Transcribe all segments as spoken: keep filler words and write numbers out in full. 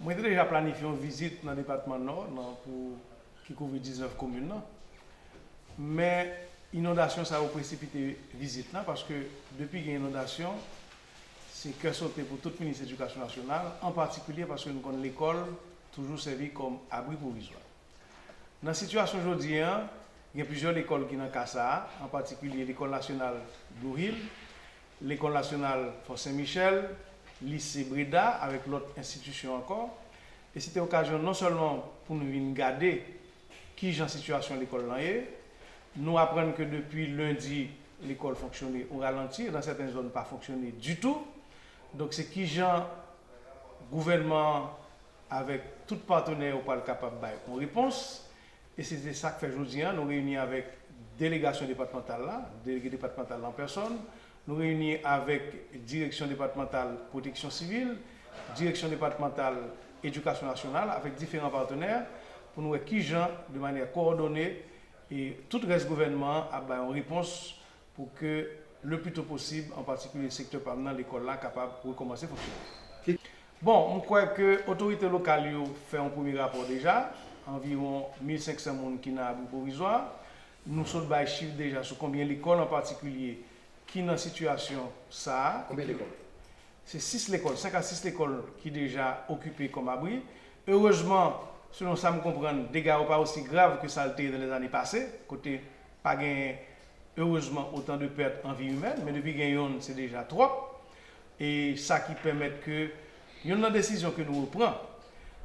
Mwen te deja planifye yon vizit nan depatman Nò nan pou ki kouvri diznèf komin nan. Men inondasyon sa yo presipite vizit lan paske depi gen inondasyon, se kè sote pou tout minis edikasyon nasyonal, an patikilye paske nou konn lekòl toujou sèvi kòm abri pwovizwa. Nan sitiyasyon jodi an, gen plizyè lekòl ki nan ka sa a, an patikilye Lekòl Nasyonal Blue Hill, Lekòl Nasyonal Fò Sen Michèl, Lise Breda avèk lòt enstitisyon ankò. E se te okazyon non sèlman pou nou vin gade kijan sitiyasyon lekòl lan ye, nou aprann ke depi lendi, lekòl fonksyone o ralanti, e nan sèten zòn pa fonksyone ditou. Donk se kijan gouvènman an avèk tout patnè yo pral kapab bay yon repons. E se te sa k fè jodi an, nou reyini avèk delegasyon depatmantal la, delege depatmantal la an pèsòn, nou reyini avèk direksyon depatmantal pwoteksyon sivil, direksyon depatmantal edikasyon nasyonal, avèk diferan patnè, pou nou wè kijan, de manyè kowòdone, e tout rès gouvènman an ap bay yon repons pou ke le pli to posib, an patikilye sektè pa m nan, lekòl la kapab rekòmanse fonksyone. Bon, m kwè ke otorite lokal yo fè yon premye rapò deja, anviwon mil senk san moun ki nan abri pwovizwa. Nou sot bay chif deja sou konbyen lekòl an patikilye ki nan sitiyasyon sa a. Konbyen lekòl? Se sis lekòl, senk a sis lekòl ki deja okipe kòm abri. Erezman, selon sa m konprann, dega yo pa osi grav ke sa l te ye nan lèzane pase, kote pa gen, erezman, otan de pèt an vi imèn, men depi gen yonn, se deja twòp. E sa ki pèmèt ke yonn nan desizyon ke nou pran,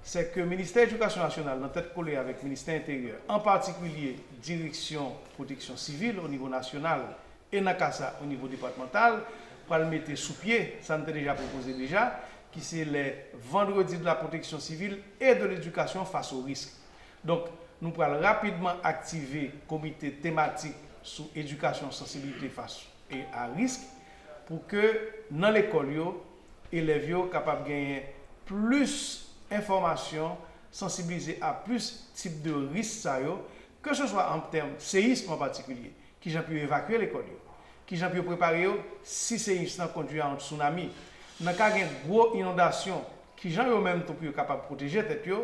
se ke Ministè Edikasyon Nasyonal, nan tèt kole avèk Ministè Enteryè, an patikilye Direksyon Pwoteksyon Sivil o nivo nasyonal, e nan ka sa, o nivo depatmantal, pral mete sou pye, sa n te deja pwopoze deja, ki se les vendredis de la protection civile et de l'éducation face au risque. Donk, nou pral rapidman aktive komite tematik sou edikasyon, sansibilite fas e a risk pou ke nan lekòl yo, elèv yo kapab genyen plis enfòmasyon, sansibilize a plis tip de risk sa yo, ke se swa an tèm seyism an patikilye, kijan pou yo evakye lekòl yo, kijan pou yo prepare yo si seyis lan kondwi a yon tsunami. Nan ka gen gwo inondasyon, kijan yo menm tou pou yo kapab pwoteje tèt yo.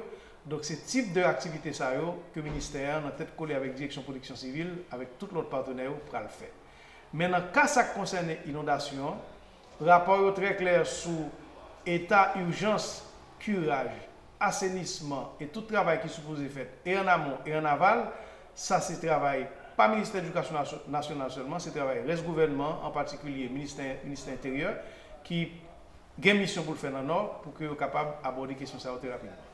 Donk se tip de aktivite sa yo ke ministè an, nan tèt kole avèk Direksyon Pwoteksyon Sivil, avèk tout lòt patnè yo, pral fè. Men nan ka sa k konsène inondasyon an, rapò yo trè klè sou eta ijans, kiraj, asenisman e tout travay ki sipoze fèt, e an amon e an aval. Sa se travay pa Ministè Edikasyon Nasyo-, Nasyonal sèlman, se travay rès gouvènman an, an patikilye Ministè, Ministè Enteryè, ki gen misyon pou l fè nan Nò, pou ke yo kapab abòde kesyon sa yo trè rapidman.